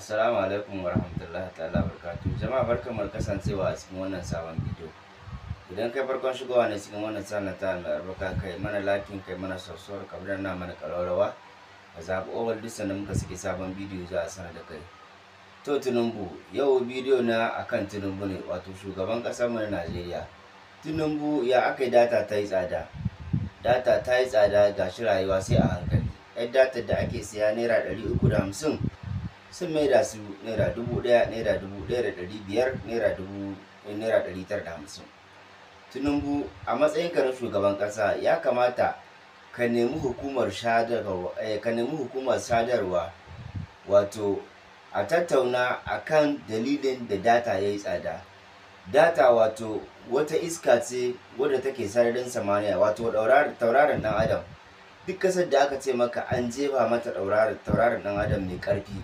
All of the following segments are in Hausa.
Assalamu alaikum warahmatullahi ta'ala barakatuh. Jama'a barkanmu da kasancewa a cikin wannan sabon bidiyo. Idan kai farkon shigowa ne cikin wannan channel ta mai albarka, kai mana liking, kai mana subscribe, ka danna mana ƙararrawa, ka zaɓi all duk sanda muka saki sabon bidiyo za a sanar da kai. To Tinubu, yau bidiyo na akan Tinubu ne, wato shugaban ƙasar mu na Najeriya. Tinubu, ya aka yi data ta yi tsada? Data ta yi tsada, gashi rayuwa sai a hankali. 'Yar data da ake siya ₦350 sun maida su ₦1,000, ₦1,500, ₦1,000, ₦950. Tinubu, a matsayinka na shugaban ƙasa, ya kamata ka nemi hukumar sadarwa, ka nemi hukumar sadarwa, wato a tattauna akan dalilin da data ya yi tsada. Data wato wata iska ce wadda take sararin samaniya, wato tauraron ɗan adam. Duk ƙasar da aka ce maka an jefa mata tauraron ɗan adam mai ƙarfi,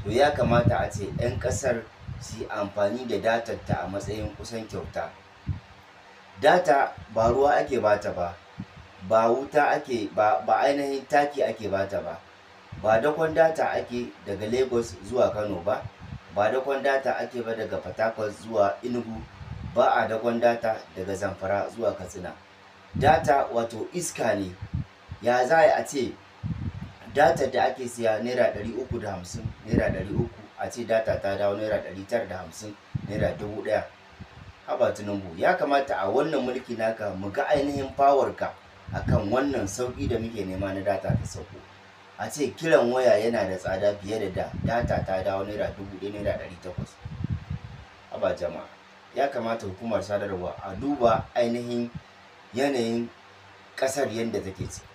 to ya kamata a ce 'yan ƙasar su yi amfani da datar ta a matsayin kusan kyauta. Data ba ruwa ake bata ba, ba wuta ake ba, ba ainihin taki ake bata ba, ba dakon data ake daga Lagos zuwa Kano ba, ba dakon data ake ba daga Port Harcourt zuwa Enugu, ba a dakon data daga Zamfara zuwa Katsina. Data wato iska ne. Ya za a ce data da ake siya ₦350, ₦300, a ce data ta dawo ₦950, ₦1,000? Haba Tinubu, ya kamata a wannan mulki naka mu ga ainihin power ka akan wannan sauƙi da muke nema na data ta sauko. A ce kiran waya yana da tsada fiye da da, data ta dawo ₦1,000, ₦800. Haba jama'a, ya kamata hukumar sadarwa a duba ainihin yanayin ƙasar yadda take ciki.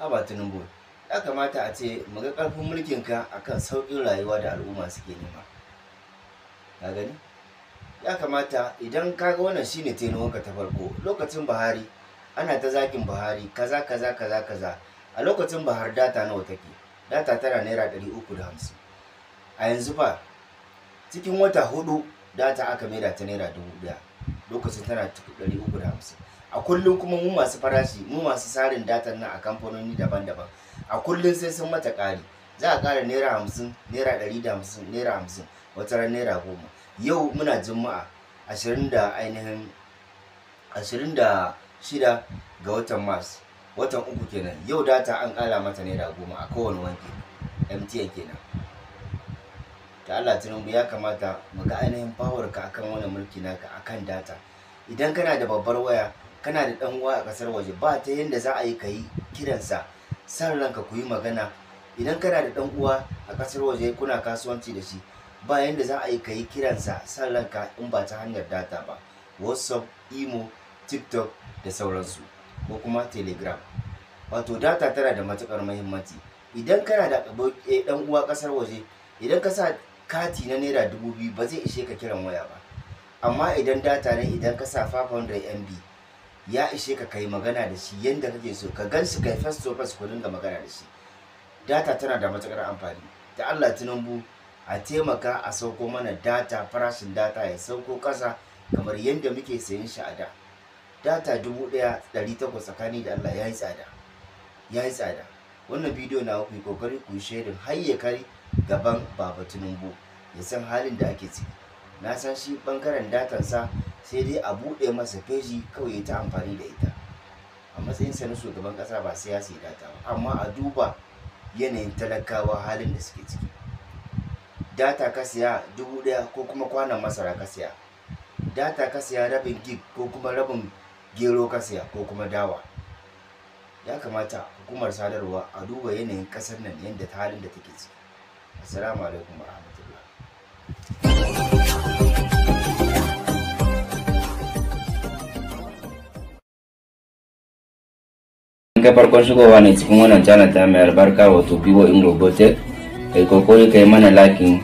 Haba Tinubu, ya kamata a ce mu ga ƙarfin mulkinka akan sauƙin rayuwa da al'umma suke nema. Ka gani? Ya kamata idan ka ga wannan shine tenuwanka ta farko. Lokacin Buhari ana ta zagin Buhari kaza kaza kaza kaza. A lokacin Buhari data nawa take? Data tana ₦350. A yanzu fa cikin wata 4 data aka maida ta ₦1,000. Lokacin tana 350. A kullum kuma mu masu farashi, mu masu sarin datan nan a kamfanoni daban-daban, a kullum sai sun mata ƙari. Za a ƙara ₦50, ₦150, ₦50, wata ran ₦10. Yau muna Juma'a ashirin da ainihin 26 ga watan Mars, watan 3 kenan. Yau data an ƙara mata ₦10 a kowane wanki, MTN kenan. Da Allah Tinubu, ya kamata mu ga ainihin power ka akan wannan mulki naka akan data. Idan kana da babbar waya, kana da ɗan uwa a ƙasar waje, ba ta yanda za a yi ka yi kiransa san ranka ku yi magana. Idan kana da ɗan uwa a ƙasar waje kuna kasuwanci da shi, ba yanda za a yi ka yi kiransa san ranka in ba ta hanyar data ba. WhatsApp, Imo, TikTok da sauransu, ko kuma Telegram. Wato data tana da matuƙar muhimmanci. Idan kana da ɗan uwa ƙasar waje, idan ka sa kati na ₦2,000 ba zai ishe ka kiran waya ba. Amma idan data ne, idan ka sa 500 MB ya ishe ka kai magana da shi yanda kake so, ka gan shi kai face to face ku dinga magana da shi. Data tana da matuƙar amfani. Da Allah Tinubu, a taimaka a sauko mana data, farashin data ya sauko ƙasa kamar yanda muke sayen shi a da. Data 1,800 tsakani da Allah ya yi tsada. Ya yi tsada. Wannan bidiyo na ku yi kokari ku yi sharing har ya kai gaban Baba Tinubu ya san halin da ake ciki. Na san shi ɓangaren datansa sai dai a buɗe masa feji kawai ya ta amfani da ita. A matsayinsa na shugaban ƙasa ba sai ya sayi data ba, amma a duba yanayin talakawa halin da suke ciki. Data ka siya 1,000 ko kuma kwanon masara ka siya. Data ka siya rabin gig ko kuma rabin gero ka siya ko kuma dawa. Ya kamata hukumar sadarwa a duba yanayin ƙasar nan yadda ta halin da take ciki. Assalamu alaikum warahmatullah. Kai farkon shigowa ne cikin wannan channel ta mai albarka, wato Bibo in Robotech, kai kokari kai mana liking,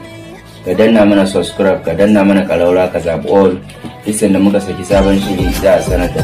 ka danna mana subscribe, ka danna mana ƙararrawa, ka zaɓi all. Duk sanda muka saki sabon shiri za a sanar da